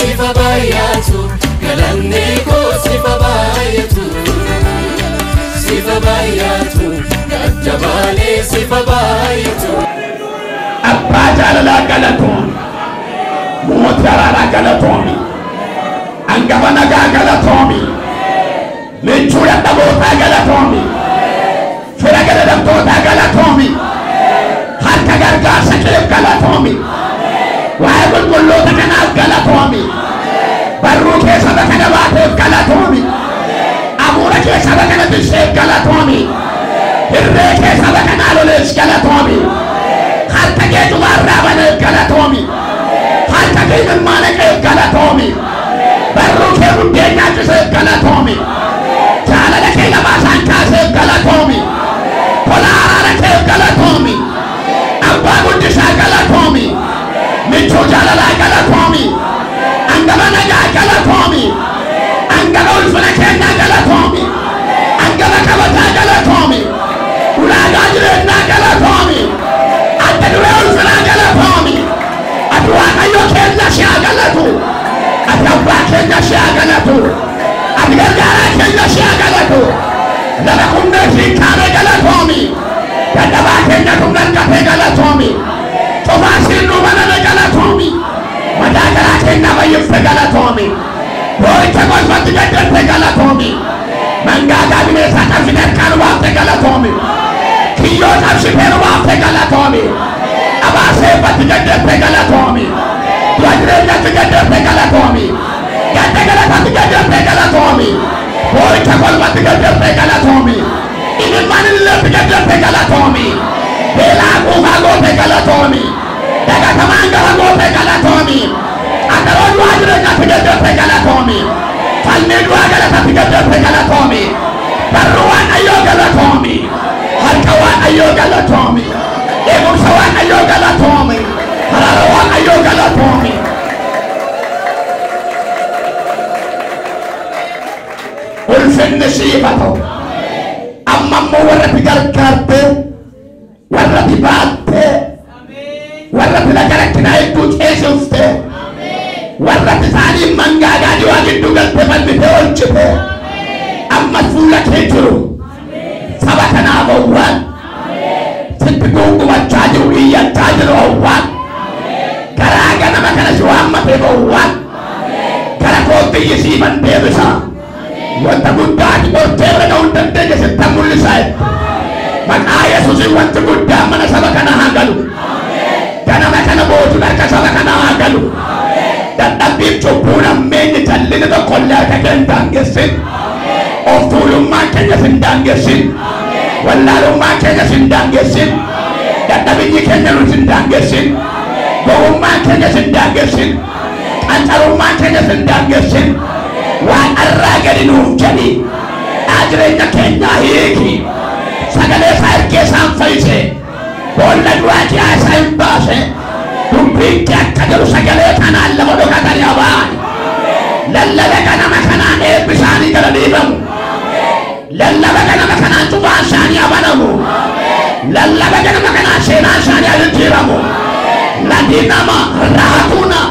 sifa baay'atu, galanni koo sifa baay'atu, sifa baay'atu, jajjabaalee sifa baay'atu. Abbaa jaalalaa galatoomi. Mootii araaraa galatoomi. Hangafa nagaa galatoomi. Michuu dadhabootaa galatoomi. Fira gadadamtootaa galatoomi. Harka gargaarsa keef galatoomi. Waa'ee qulqulloota kanaaf galatoomi. Barruu kee saba kana baateef galatoomi. Abuura kee saba kana tisseef galatoomi. Hirree kee saba kanaa lolees galatoomi. Harka kee cufaarraa baneef galatoomi. Harka kee ilmaan keef galatoomi. Barruu kee buddeen nyaachiseef galatoomi. Jaalala kee lafaa isaan kaaseef galatoomi. Tola araara keef galatoomi. Abbaa guddisaa galatoomi. Michuu jaalalaa galatoomi. Hangafa nagaa galatoomi. Hangafa ulfina keenyaa galatoomi. Hangafa kabajaa galatoomi. Ulaagaa jireenyaa galatoomi. Adda duree ulfinaa galatoomi. Ati Waaqayyo keenya si haa galatu. Ati abbaa keenya si haa galatu. Ati gargaaraa keenya si haa galatu. Lafa humna siin kaane galatoomi. Dadhabaa keenya humna argatee galatoomi. Cufaa siin nu baname galatoomi. Madaa garaa keenya fayyifte galatoomi. Boo'icha kolfatti gaddarte galatoomi. Mangaagaa bineensaa cabsite harkaan baafte galatoomi. Kiyyoo cabsitee nu baafte galatoomi. Abaasee eebbatti gaddarte galatoomi. Du'a jireenyatti gaddarte galatoomi. Gadda galatatti gaddarte galatoomi. Boo'icha kolfatti gaddarte galatoomi. Imimmaan illeetti gaddarte galatoomi. Beelaa quufaa goote galatoomi. Dagatamaan gaha goote galatoomi. Qaxaroo du'aa jireenyatti gaddarte galatoomi. Falmii du'aa galatatti gaddarte galatoomi. Barruu Waaqayyoo galatoomi. Harka Waaqayyoo galatoomi. Eegumsa Waaqayyoo galatoomi. Araara Waaqayyoo galatoomi. Ulfinni siif haa ta'u. Amma immoo warra ati gargaartee, warra ati baattee, warra ati laga rakkinaa hedduu ceesiftee, warra ati isaanii mangaagaa du'aa gidduu galtee falmitee oolchitee, ammas fuula kee jiru saba kanaaf owwaan sitti gungumachaa jiru, iyyachaa jiru owwaan, garaa ganama kana si waammateef owwaan, gara kootti iyyisiifan deebisa. Wanta guddaa ati qortee bira ga'uu hin dandeenye sittan mul'isaa jette. Maqaa Yesuusiin wanti guddaan mana saba kanaa haa galu. Ganama kana boojuun harka saba kanaa haa galu. Dadhabbiif cubbuun hammeenyi jal'inni tokko illee harka kee hin daangessin. Of tuulummaan keenya sin daangessin. Wallaalummaan keenya sin daangessin. Dadhabinyi keenya nu sin daangessin. Gowwummaan keenya sin daangessin. Qancarummaan keenya sin daangessin. Waaqarraa gadi nuuf jedhi. Dhaa jireenya keenyaa hiiki. Sagalee isaa ergee isaan fayyise. Boolla du'aa ji'aa isaa hin baase. Dubbiin kee akka jedhu sagalee kanaan lafa dhokatanii habaan. Lallaba ganama kanaan eebbi isaanii gala dhiibamu. Lallaba ganama kanaan cufaan isaanii abanamu. Lallaba ganama kanaan seenaan isaanii jijjiiramu. Ladinama rahatuna.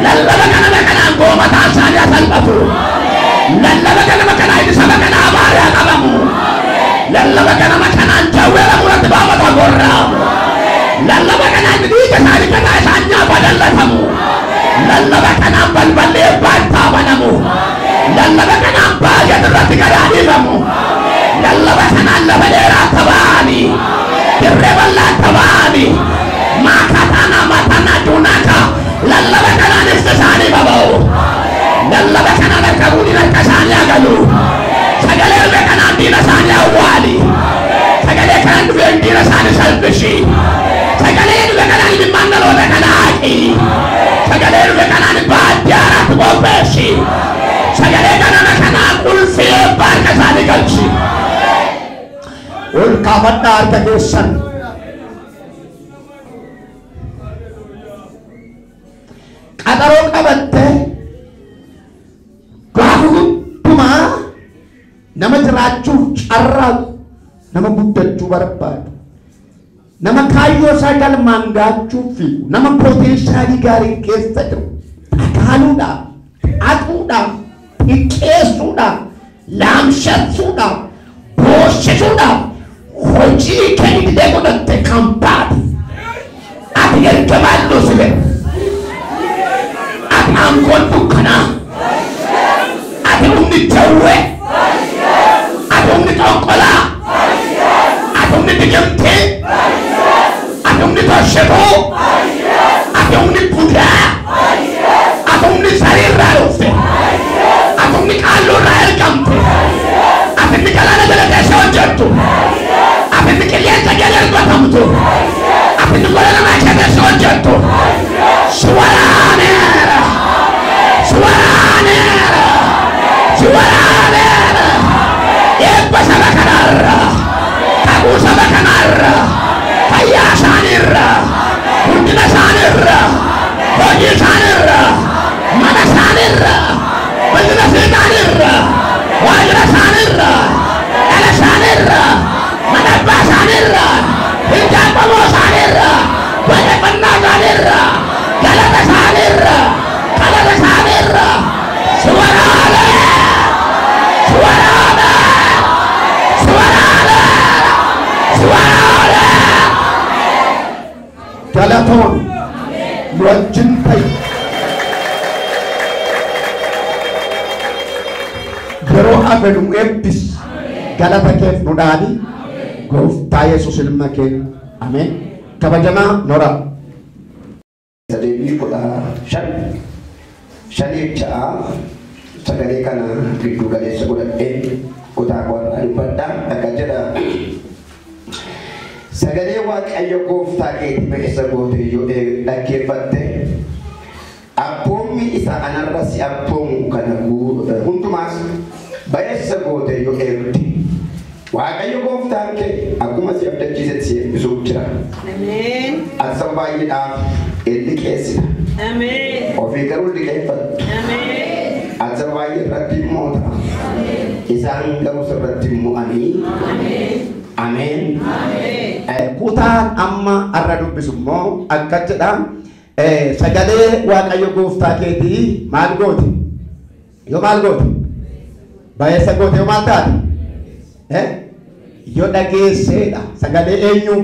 Lallaba ganama kanaan goomataan isaanii salphatu. Lallaba ganama kanaan inni saba kanaa abaaree haa qabamu. Lallaba ganama kanaan jawwee lamuratti baafata gorraamu. Lallaba kanaan dhiiga isaanii garaa isaan nyaata dallatamu. Lallaba kanaan balballi eebbaan taabanamu. Lallaba kanaan baay'ee irratti garaa dhiibamu. Lallaba kanaan lafa dheeraa tabaani. Dirree bal'aa tabaani. Maakataana matana dunaka. Lallaba kanaan ifti isaanii baba'u. Lallaba kanaan harka buudin harka isaanii agalu. Sagalee dhufe kanaan diina isaanii awwaali. Sagalee kanaan dhufeen diina isaanii salphisi. Sagalee dhufe kanaan ilmaan dhaloota kanaa haqi. Sagalee dhufe kanaan baadiyyaa irratti qopheessi. Sagalee ganama kanaan qulfii eebbaa harka isaanii galchi. Ol kaafadhaa harka keessan. Qaxaroo qabattee gaafa hundumaa nama jiraachuuf carraaqu, nama guddachuu barbaadu, nama kaayyoo isaa galmaan gaachuuf fiigu, nama poteenshaalii gaarii keessa jiru dhagaaluudhaaf haxuudhaaf, xiqqeessuudhaaf, laamshachuudhaaf, boossisuudhaaf hojii kee idilee godhatte kan baate. Ati ergamaa Lusifer. Ati aangoon dukkanaa. Ati humni jawwee. Ati humni xonqolaa. Ati humni diqimtee. Ati humni toshetuu. Ati humni budaa. Ati humni sariirraa dhufte. Ati humni qaalluurraa ergamte. Ati humni galaana jala teessee hojjettu. Ati humni qilleensa jala ergatamtu. Ati humni gola namaa keessa teessee hojjettu. Si waraaneera. Si waraaneera. Si waraaneera. Eebba saba kanarra. Kakuu saba kanarra. Fayyaa isaaniirra. Guddina isaaniirra. Hojii isaaniirra. Mana isaaniirra. Biizinasii isaaniirra. Waajjira isaaniirra. Dhala isaaniirra. Mana abbaa isaaniirra. Hiddaa qomoo isaaniirra. Waaqeffannaa isaaniirra. Galata isaaniirra. Kadhata isaaniirra. Si waraane. Si waraane. Si waraane. Si waraane. Galatoon nu wajjin ta'i. Yeroo hafe nu eebbisi. Galata keef nu dhaabi. Gooftaa Yesuus ilma kee. Ameen. Kabajamaa Nora. 3:15 5:6 sagalee kana gidduu galeessa godhadhee kutaa koo dubbadha akka jedha. Sagalee Waaqayyo gooftaa keetii ba'eessa goote yoo dhaggeeffatte abboommi isa anarra si abboomu kana hundumaas ba'eessa goote yoo eegde Waaqayyo gooftaan kee akkuma si abdachiisetti si eebbisuuf jira. Ameen. Ati saba baay'eedhaaf in liqeessita. Ameen. Ofii garuu liqeeffattu. Ameen. Ati saba baay'ee irratti hin moota. Isaan garuu sirratti hin mo'anii. Ameen. Kutaan amma har'a dubbisu immoo akka jedha. Sagalee Waaqayyo gooftaa keetii maal goote? Yoo maal goote? Ba'eessa goote yoo maal taate? Yoo dhageesseedha. Sagalee eenyu?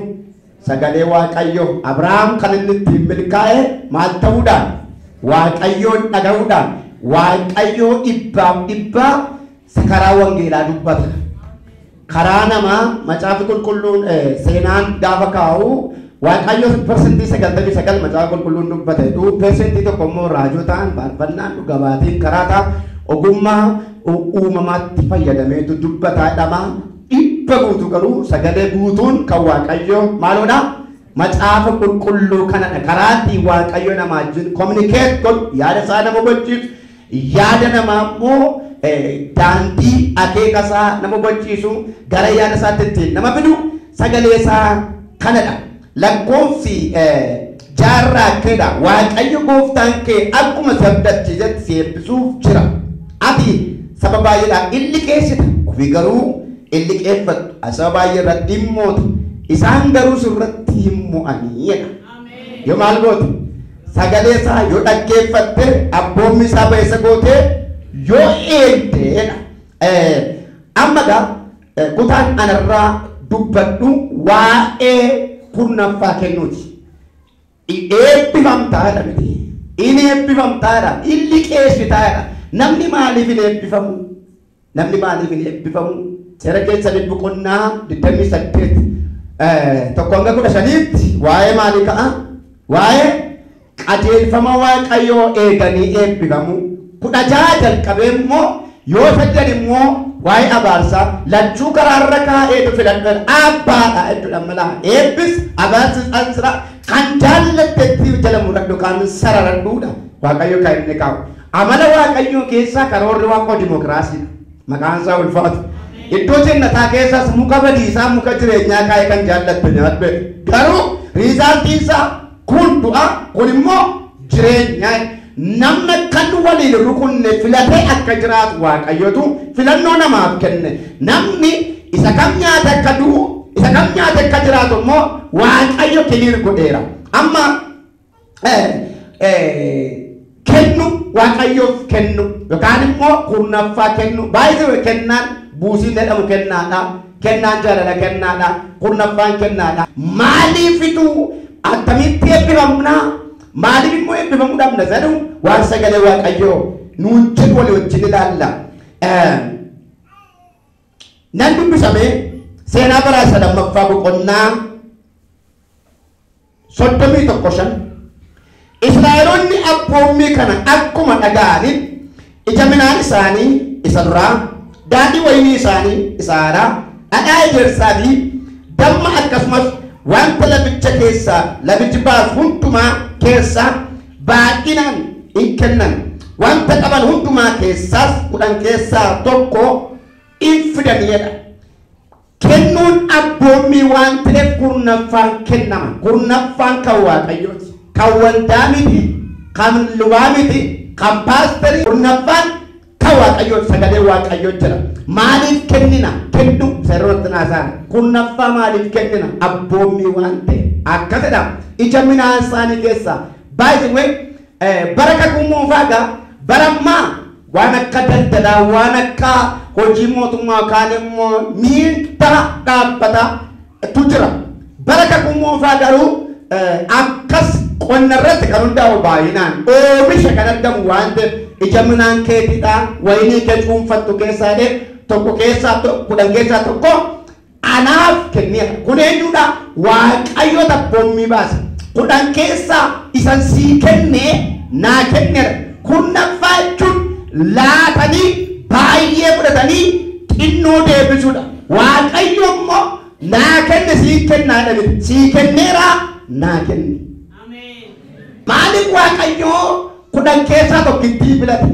Sagalee Waaqayyo. Abrahaam kan inni ittiin milkaa'e maal ta'uudhaan? Waaqayyoon dhaga'uudhaan. Waaqayyoo dhibbaaf dhibbaa karaa wangeelaa dubbata. Karaa namaa macaafa qulqulluun seenaan gaafa kaa'u Waaqayyo 99% macaafa qulqulluun dubbata. 1% immoo raajotaan, faarfannaan, dhugabaatiin karaa ta'a ogummaa uumamaatti fayyadameetu dubbataa jedhama. Dhibba guutuu garuu sagalee guutuun kan Waaqayyo maaloodha? Macaafa qulqulluu kanadha. Karaa ittiin Waaqayyo namaa wajjin communicate godhu, yaada isaa nama hubachiisu, yaada namaa immoo daandii akeeka isaa nama hubachiisu, gara yaada isaatti ittiin nama fidu sagalee isaa kanadha. Lakkoofsi jaarraa keedha. Waaqayyo gooftaan kee akkuma si abdachiisetti si eebbisuuf jira. Ati saba baay'eedhaaf in liqeessita. Ofii garuu in liqeeffattu. Ati saba baay'ee irratti hin moota. Isaan garuu sirratti hin mo'anii jedha. Yoo maal goote? Sagalee isaa yoo dhaggeeffatte, abboommi isaa ba'eessa goote yoo eegde jedha. Amma egaa kutaan anarraa dubbadhu waa'ee kurnaffaa kennuuti. Eebbifamtaa jedha miti. Inni eebbifamtaa jedha. Inni liqeessitaa jedha. Namni maaliif hin eebbifamu? Namni maaliif hin eebbifamu? Seera keessa boqonnaa 28 1 hanga 15tti waa'ee maalii ka'a? Waa'ee qajeelfama Waaqayyoo eeganii eebbifamu. 16 jalqabee immoo yoo fedhan immoo waa'ee abaarsaa lachuu karaarra kaa'eetu filadhan abbaadha jechuudha mala. Eebbis abaarsis ansira kan jaallattetti jala muradhu kan sararadhuudha. Waaqayyo kan inni kaa'u. Amala Waaqayyoo keessaa karoorri Waaqoo dimokiraasiidha. Maqaan isaa ulfaatu. Iddoo jannataa keessaas muka badiisaa muka jireenyaa kaa'e kan jaallatte nyaadhe. Garuu resultiin isaa kun du'a kun immoo jireenya. Namni kan waliin rukunne filatee akka jiraatu Waaqayyotu filannoo namaaf kenne. Namni isa kam nyaata akka du'u isa kam nyaata akka jiraatu immoo Waaqayyo clear godheera. Amma kennu Waaqayyoof kennu yookaan immoo kurnaffaa kennu. Baay'ee kennaan buusiin jedhamu kennaadha. Kennaan jaalala kennaadha. Kurnaffaan kennaadha. Maaliifitu attamitti eebbifamna? Maaliif immoo eebbifamuu dhabna jedhu waan sagalee Waaqayyoo nuun jedhu walii wajjin ilaalla. Nan dubbisame seenaa bara isa lammaffaa boqonnaa 31:5. Israa'eloonni abboommii kana akkuma dhaga'aniin ija midhaan isaanii isa duraa, daadhii wayinii isaanii isa haaraa, dhadhaa ejersaa fi damma akkasumas wanta laficha keessaa lafichi baasu hundumaa keessaa baay'inaan in kennan. Wanta qaban hundumaa keessaas 10 keessaa 1 in fidanidha. Kennuun abboommii waan ta'eef kurnaffaan kennama. Kurnaffaan kan Waaqayyooti. Kan waldaa miti, kan lubaa miti, kan paasterii. Kurnaffaan kan Waaqayyooti. Sagalee Waaqayyoo jira. Maaliif kennina? Kennu seerota naasaan. Kurnaffaa maaliif kennina? Abboommii waan ta'e. Akkasidha. Ija midhaan isaanii keessaa. Baay'ee bara kakuu moofaa gaa bara ammaa waan akka daldalaa, waan akka hojii mootummaa kaan immoo miindaa dhaabbataatu jira. Bara kakuu moofaa garuu akkas qonna irratti kan hundaa'u baay'inaan oomisha kan argamu waan ta'eef ija midhaan keetiidha, wayinii kee cuunfattu keessaa illee 1 keessaa 10 keessaa 1 anaaf kenneera. Kun eenyudha? Waaqayyo abboommii baase. 10 keessaa isan sii kennee naa kenneera. Kurnaffaa jechuun laatanii baay'ee fudhatanii xinnoo deebisuudha. Waaqayyo immoo naa kenne sii kennaa jedhame. Sii kenneera naa kenne. Maaliif Waaqayyo 10 keessaa 1 filate?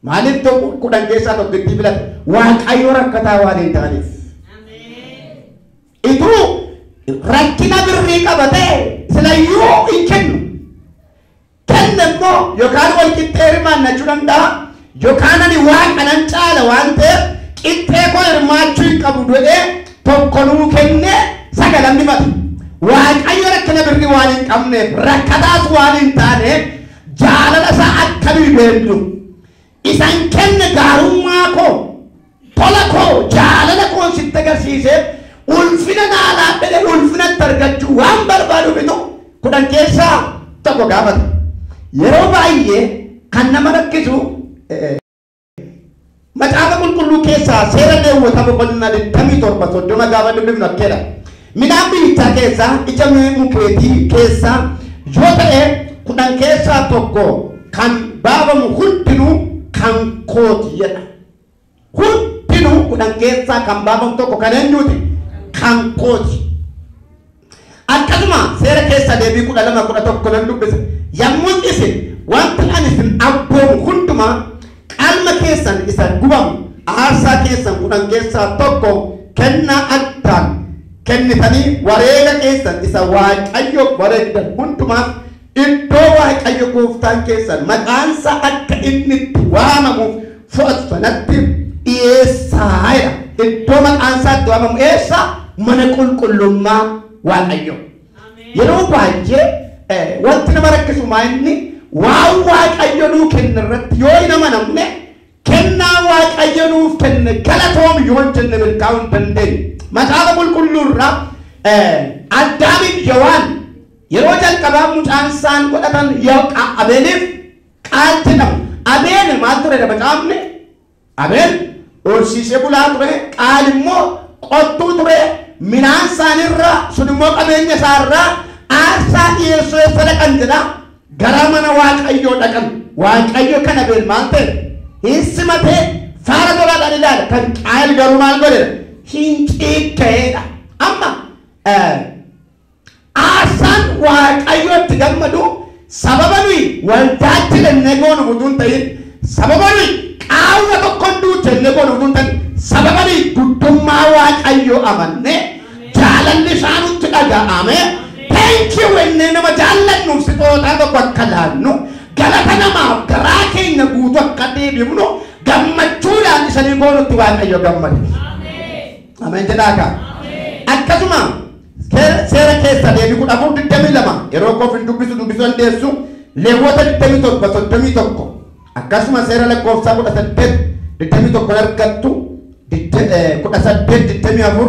Maaliif 10 keessaa 1 filate? Waaqayyo rakkataa waan hin taaneef. Ituu rakkina birrii qabatee silayyuu hin kennu. Kenne immoo yookaan wal qixxee hirmaannachuu danda'a yookaan ani waaqa nan caala waan ta'eef qixxee koo hirmaachuu hin qabu jedhee tokko nuu kennee 9 hambifata. Waaqayyo rakkina birrii waan hin qabneef rakkataas waan hin taaneef jaalala isaa akka nuyi beeknu isan kenne gaarummaa koo tola koo jaalala koo sitti agarsiiseef ulfina naa laadhee ulfinatti argachuu waan barbaadu bitu 10 keessaa 1 gaafata. Yeroo baay'ee kan nama rakkisu macaafa qulqulluu keessaa seera Leewwota boqonnaa 27:30 gaafa dubbifnu akkeedha. Midhaan biyyichaa keessaa ija mukeetii keessaa yoo ta'e 10 keessaa 1 kan baafamu hundinuu kan kooti jedha. Hundinuu 10 keessaa kan baafamu 1 kan eenyuuti? Kan kooti. Akkasuma seera keessa deebii 12:11 nan dubbisa. Yommuu isin wanta ani isin abboomu hundumaa qalma keessan isa gubamu aarsaa keessan 10 keessaa 1 kennaa addaan kennitanii wareega keessan isa Waaqayyo wareegdan hundumaaf iddoo Waaqayyo gooftaan keessan maqaansaa akka inni itti waamamuuf fo'atu sanatti dhiyeessaa jedha. Iddoo maqaansaa itti waamamu eessa? Mana qulqullummaa Waaqayyo. Yeroo baay'ee wanti nama rakkisu maa inni waan Waaqayyo nuu kenne irratti yoo hin amanamne kennaa Waaqayyo nuuf kenne galatoom yoo hin jenne milkaa'uu hin dandeenye. Macaafa qulqulluu irraa Addaamiif Hewaan yeroo jalqabaa mucaan isaan godhatan Abeeliif Qaal jedhamu. Abeel maal ture macaafni? Abeel horsiisee bulaa ture, Qaal immoo qottuu ture. Midhaan isaaniirraa sun immoo qabeenya isaarraa aarsaa dhiyeessuu eessa dhaqan jedha? Gara mana Waaqayyoo dhaqan. Waaqayyo kan Abeel maal ta'e? Hin simatee faara tolaadhaan ilaala. Kan Qaayil garuu maal godhe? Hin ciigga'eedha. Amma aarsaan Waaqayyootti gammadu sababa nuyi waldaatti jennee goonu utuu hin ta'in, sababa nuyi qaawwa tokkoon duuchennee goonu utuu hin ta'in, sababa nuyi guddummaa Waaqayyoo amannee jaalalli isaa nutti dhaga'ame thank you jennee nama jaallannuuf sixootaa tokko akka laannu galata namaaf garaa keenya guutuu akka deebifnu gammachuudhaan isanii goonutti Waaqayyo gammade. Ameen jedhaa kaa. Akkasuma seera keessa deebii 14:22 yeroo koof hin dubbisu dubbisuu dandeessu. Leewwota 27:31 akkasuma seera lakkoofsaa 18:21 argattu 18:24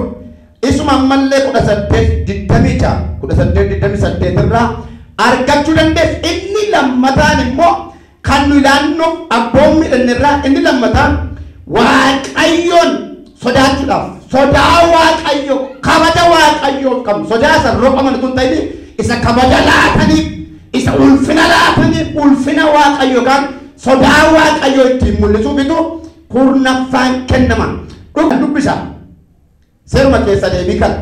isuma ammallee 18:26 18:28 irraa argachuu dandeessu. Inni lammataan immoo kan nu ilaannuuf abboommi irraa inni lammataan Waaqayyoon sodaachuudhaaf sodaa Waaqayyoo kabaja Waaqayyoof qabnu sodaa isa roqaman tun ta'ini isa kabaja laataniif isa ulfina laataniif ulfina Waaqayyoo kan sodaa Waaqayyoo ittiin mul'isuufitu kurnaffaan kennama. Dhuga dubbisa seeruma keessa deebii kana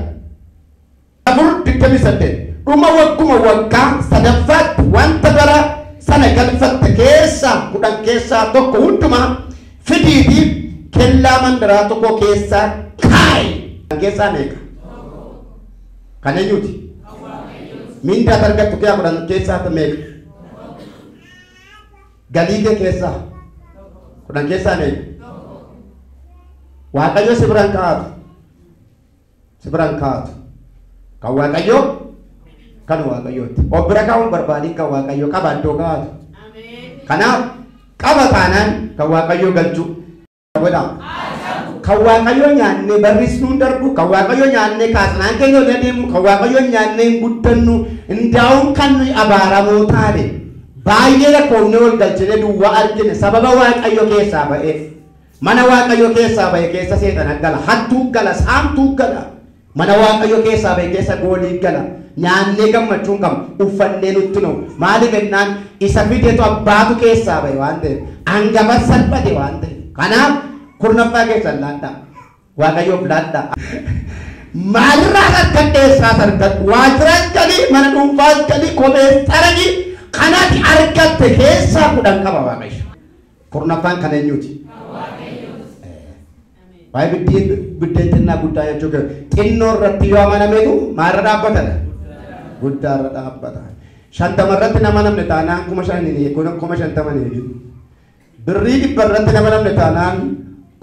4:28 dhuma wagguma waggaa sadaffaatti wanta bara sana galfatte keessaa 10 keessaa tokko hundumaa fidiitiif kellaa mandaraa tokko keessaa kaa'i. Keessaa meeqa? Kan eenyuti? Mindaa argattu kee 10 keessaa meeqa? Galii kee keessaa 10 keessaa meeqa? Waaqayyo si biraan kaa'atu. Si biraan kaa'atu. Kan Waaqayyo kan Waaqayyooti. Of bira kaa'uun barbaadiin kan Waaqayyo qaba iddoo kaa'atu. Kanaaf qaba taanaan kan Waaqayyo galchuu. Godhaa. Kan Waaqayyo nyaannee barrisnuun darbu, kan Waaqayyo nyaannee kaasnaan keenya ol adeemu, kan Waaqayyo nyaannee hin guddannu, hindaa'uun kan nuyi abaaramoo taane baay'ee lakkoofnee ol galchinee duwwaa argine sababa Waaqayyo keessaa ba'eef. Mana Waaqayyo keessaa ba'e keessa seexana gala, hattuu gala, saamtuu gala. Mana Waaqayyo keessaa ba'e keessa goolii gala. Nyaannee gammachuun qabnu, uffannee nutti na'u. Maaliif jennaan isa fideetu abbaatu keessaa ba'e waan ta'eef, hangafa salphate waan ta'eef. Kanaaf kurnaffaa keessan laadhaa. Waaqayyoof laadhaa. Maalirraa argadheessaas argadhu. Waajjiraan galii, mana dhuunfaas galii, kophees xaragii kanatti argatte keessaa 10 qaba Waaqayyo. Kurnaffaan kan eenyuti? Waa'ee biddeen xinnaa guddaa jechuu keessa xinnoo irratti yoo amanameetu maalirra dhaabbatadha? Guddaa irra dhaabbata. 50 irratti nama namni taanaan 5,000 50,000 eegin. Birrii 100 irratti nama namni taanaan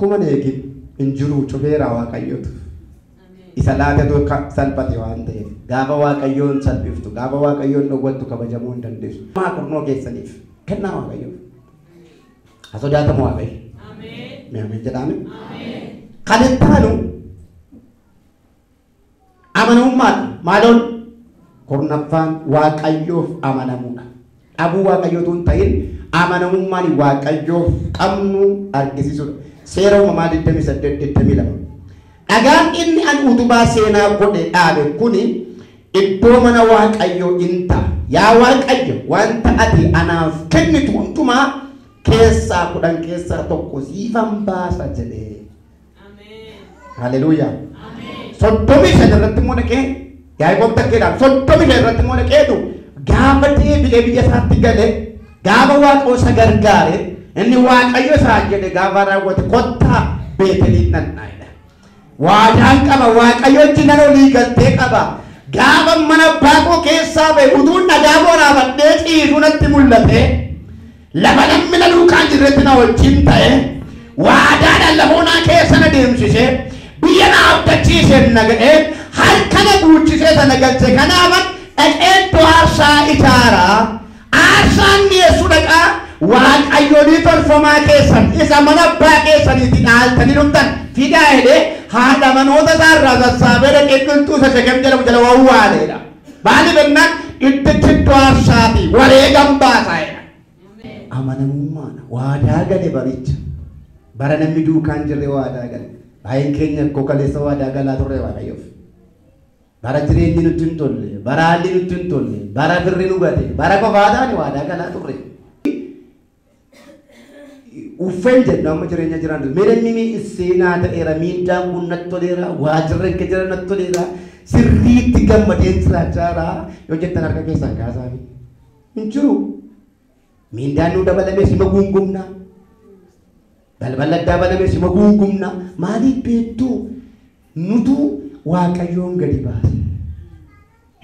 1,000 eegin. Hin jiru cufeera Waaqayyootu. Isa laatetu salphate waan ta'eef gaafa Waaqayyoon salphiftu gaafa Waaqayyoon dhowwattu kabajamuu hin dandeessu. Maa kurnoo keessaniif kennaa Waaqayyoof. Haa sodaatamu Waaqayyo. Ameen. Ameen jedhaame. Kan itti aanu amanamummaadha. Maaloon kurnaffaan Waaqayyoof amanamuudha. Dhabuu Waaqayyootu hin ta'in amanamummaan Waaqayyoof qabnu argisiisuudha. Seera uumamaa 28:22. Dhagaan inni an utubaa seenaa godhe dhaabe kuni iddoo mana Waaqayyoo in ta'a. Yaa Waaqayyo wanta ati anaaf kennitu hundumaa keessaa 10 keessaa tokko siifan baasa jedhee. Haleluuyaa. 35 irratti immoo dhaqee Yaaqoob takkeedhaan 35 irratti immoo dhaqeetu gaafa deebi'ee biyya isaatti gale gaafa Waaqoo isa gargaare inni Waaqayyo isaa jedhe gaafa raawwate kottaa Beeteliin dhaqnaa'edha. Waadaan qaba Waaqayyo wajjin nan olii galtee qaba. Gaafa mana abbaa koo keessaa ba'e utuun dhagaa boraafadhee ciisu natti mul'ate lafa namni na duukaan jirretti na wajjin ta'e waadaadhaan lafa onaa keessa na deemsise biyya na abdachiise na ga'e harka na guuchisee sana galche. Kanaaf dhaqee iddoo aarsaa ijaaraa aarsaan dhiyeessu dhaqaa Waaqayyoonii tolfamaa keessan isa mana abbaa keessaniitti dhaaltanii dhuftan fidaa jedhee haadha manoota isaarraa sassaabee dhaqee qilxuu isa Shekem jedhamu jala wawwaaleedha. Maaliif jennaan iddichi iddoo aarsaati wareegam baasaa jedha. Amanamummaadha. Waadaa gale baricha. Bara namni duukaan jirre waadaa gale. Baay'een keenya akkoo kaleessa waadaa galaa turre Waaqayyoof. Bara jireenyi nutti hin tolle, bara haalli nutti hin tolle, bara firri nu gate, bara qofaa taane waadaa galaa turre. Uffeen jennu amma jireenya jiraan jiru. Mee namni seenaa ta'eera, miindaan kun natti toleera, waajjirri akka jiran natti toleera, sirriitti gammadeen jiraachaa jira. Yoo jettan harka keessan kaasaa hin jiru. Miindaan nu dabalame sima guungumna. Balballi addaa baname sima guungumna. Maaliif beektuu? Nutu Waaqayyoon gadi baase.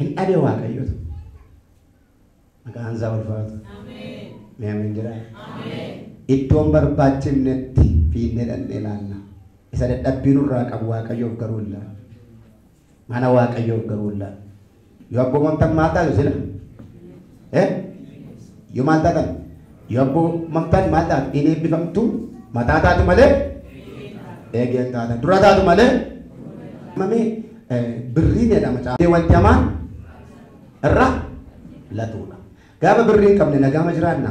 Hin dhabe Waaqayyotu. Maqaan isaa ulfaatu. Mee ameen jedhaa. Iddoon barbaachifnetti fiinnee dhannee ilaalla. Isa dadhabbii nurraa qabu Waaqayyoof garuu hin laannu. Mana Waaqayyoof garuu hin laannu. Yoo abboomamtan maal taatu sila? Yoo maal taatan? Yoo abboomamtan maal taatu? Inni eebbifamtu mataa taatu malee eegeen taatan. Dura taatu malee mamee birriin jedhama. Wanti hamaan irra latuudha. Gaafa birrii hin qabne nagaama jiraanna.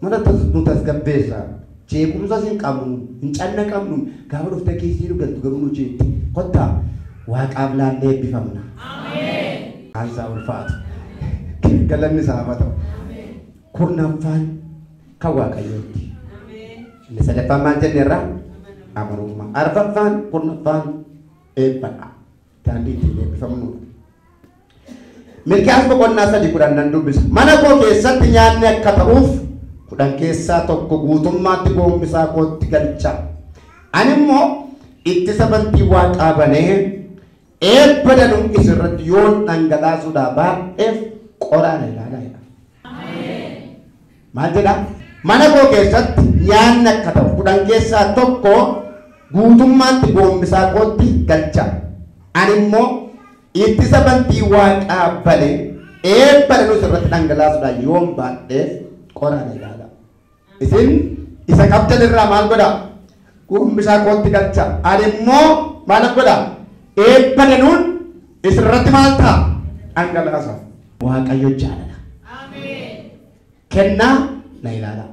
Mana nu tasgabbeessa. Jeequmsas hin qabnu, hin cannaqabnu. Gaafa dhuftee kiisii nu galtu garuu nu jeetti. Kottaa waaqaaf laannee eebbifamna. Ansaa ulfaatu. Galanni isaa haa ta'u. Kurnaffaan kan Waaqayyooti. Inni sadaffaan maal jenneerra? Amanamummaa. Arfaffaan kurnaffaan eebbadha. Daandii ittiin eebbifamnudha. Milkiyaas boqonnaa 3:10 nan dubbisa. Mana koo keessatti nyaanni akka ta'uuf 10 keessaa 1 guutummaatti goombisaa kootti galcha. Ani immoo ittisa bantii waaqaa banee eebba danuu isirratti yoon dhangalaasuudhaa baadheef qoraan ilaalaa jedha. Maal jedha? Mana koo keessatti nyaanni akka ta'u 10 keessaa 1 guutummaatti goombisaa kootti galcha. Ani immoo ittisa bantii waaqaa banee eebba danuu isirratti dhangalaasuudhaa yoon baadheef qoraan ilaala. Isin isa qabdan irraa maal godha? Goombisaa kootti galcha. Ani immoo maal godha? Eebba danuun isirratti maal ta'a? Dhangalaasa. Waaqayyo jaalala. Kennaa na ilaala.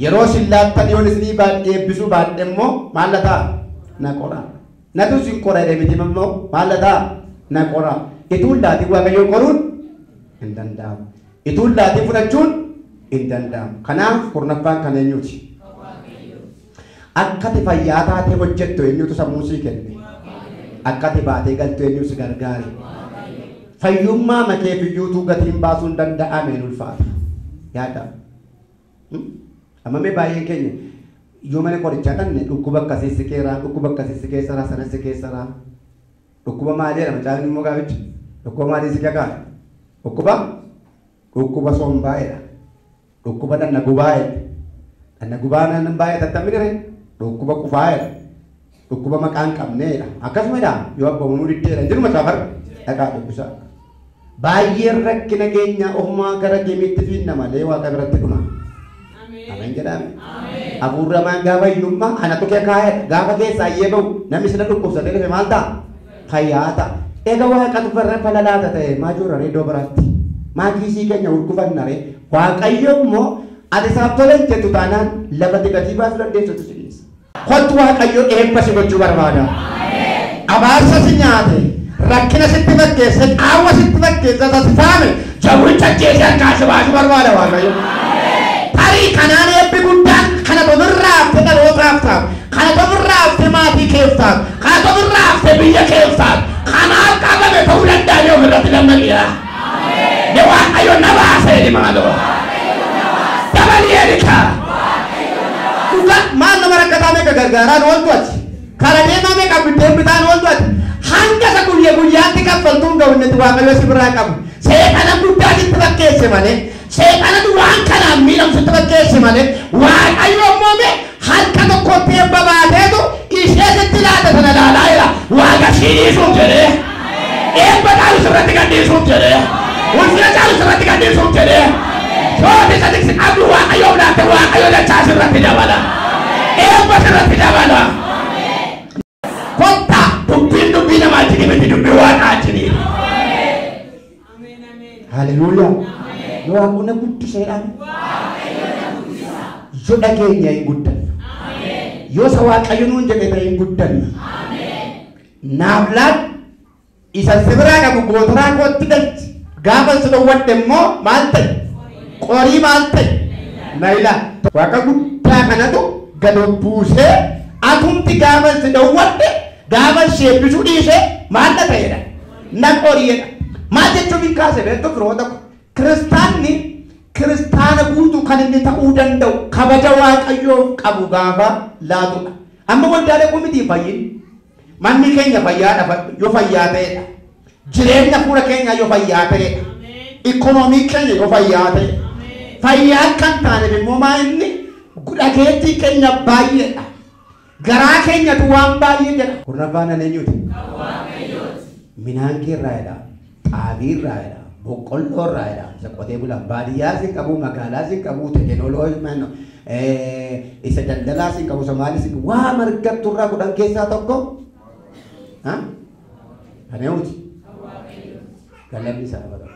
Yeroo isin laattan yoon isinii baadhee eebbisuu baadhe immoo maal ta'a? Na qora. Natu isin qora jedhee miti immoo maal ta'a? Na qora. Ituun laatii Waaqayyo qoruun hin danda'amu. Ituun laatii fudhachuun hin danda'amu. Kanaaf kurnaffaan kan eenyuuti? Akka ati fayyaa taatee hojjettu eenyutu sammuu sii kenne? Akka ati baatee galtu eenyu si gargaare? Fayyummaa makee fiyyuutuu gatiin baasuun danda'ameen ulfaata. Yaada. Amma mee baay'een keenya yoo mana qorichaa dhanne dhukkuba akkasii si keeraa, dhukkuba akkasii si keessaraa, sana si keessaraa. Dhukkuba maalii jedhama caalni immoo gaaficha? Dhukkuba maalii si kakaa'e? Dhukkuba sombaa'edha. Dhukkuba dhanna gubaa'edha. Dhanna gubaa nan baay'ee tattamini dhukkuba qufaa'edha. Dhukkuba maqaan qabneedha. Akkasumadha yoo abboomamuu diddeedha jiru macaafa dhaqaa dubbisaa. Baay'een rakkina keenya ofumaa gara gemiitti fiinna malee waaqa biratti dhuma. Ameen jedhame. Hafuurramaan gaafa hiyyummaa anatu kee kaa'edha. Gaafa keessaa iyyee bahu namni sila dhukkubsatee dhufe maal ta'a? Fayyaa ta'a. Egaa waaqatu farra falalaata ta'e maa joora ree iddoo biraatti? Maa kiisii keenya hurgufanna ree? Waaqayyo immoo ati isaaf tola hin jettu taanaan lafa gatii baasuu dandeessutu si dhiisa. Kottu Waaqayyo eebba si gochuu barbaada. Abaarsa si nyaate, rakkina sitti fakkeesse, qaawwa sitti fakkeesse, si saame, jawwicha ajjeesee harkaa si baasuu barbaada Waaqayyo. Tarii kanaan eebbi guddaan kana ofirraa haftee dhalootaaf ta'a, kana ofirraa haftee maatii keef ta'a, kana ofirraa haftee biyya keef ta'a, kanaaf qabame ta'uu danda'ame ofirratti lammaqiya. Ne Waaqayyo na baasee ni maaloo. Dabalii erika. Dhugaa maal nama rakkataa meeqa gargaaraan ooltu ati? Kara deemaa meeqa biddeen bitaan ooltu ati? Hanga isa guyyaa guyyaatti kaffaltuun ga'u Waaqayyo si biraa qabu. Seexana guddaa sitti fakkeesse malee, seexana waan kanaan miidhamu sitti fakkeesse malee, Waaqayyo immoo mee harka tokkotti eebba baateetu ishee sitti laata sana ilaalaa jira. Waaqa sii dhiisuuf jedhee, eebba caalu sirratti gadhiisuuf jedhee, ulfina caalu sirratti gadhiisuuf jedhee, sooti isa tiksi qabdu Waaqayyoof laatte Waaqayyo dachaa sirratti dabala. Eebba sirratti dabala. Kottaa dubbiin dubbii namaa jini miti dubbii waaqaa jini. Haleluuyaa. Yoo waaqni guddisa jedhame. Yoo dhageenya hin guddanna. Yoo isa Waaqayyo nuun jedhe ta'e hin guddanna. Naaf laat isa si biraa qabu gootaraa kootti galchi. Gaafa si dhowwadhe immoo maal ta'e? Qorii maal ta'e? Na ilaa. Waaqa guddaa kanatu gad of buusee atumti gaafa si dhowwadhe gaafa si eebbisuu dhiisee maal na ta'edha? Na qoriidha. Maal jechuun hin kaase beektu firoota ko. Kiristaanni kiristaana guutuu kan inni ta'uu danda'u kabaja Waaqayyoof qabu gaafa laatudha. Amma waldaalee kun miti fayyin. Manni keenya fayyaadha yoo fayyaa ta'edha. Jireenya fuula keenyaa yoo fayyaa ta'edha. Ikoonoomii keenya yoo fayyaa ta'edha. Fayyaa kan taaneef immoo maa inni dhageettii keenya baay'eedha. Garaa keenyatu waan baay'ee jedha. Kurnaffaan an eenyuti? Minaan keerraa jedha. Xaafii irraa jedha. Boqqolloo irraa jedha. Isa qotee bulaan baadiyyaa si qabu, magaalaa si qabu, teekinooloojii isa daldalaa si qabu, isa maalii si qabu, waa margattu irraa 10 keessaa 1. Kan eenyuti? Galanni isaa bara.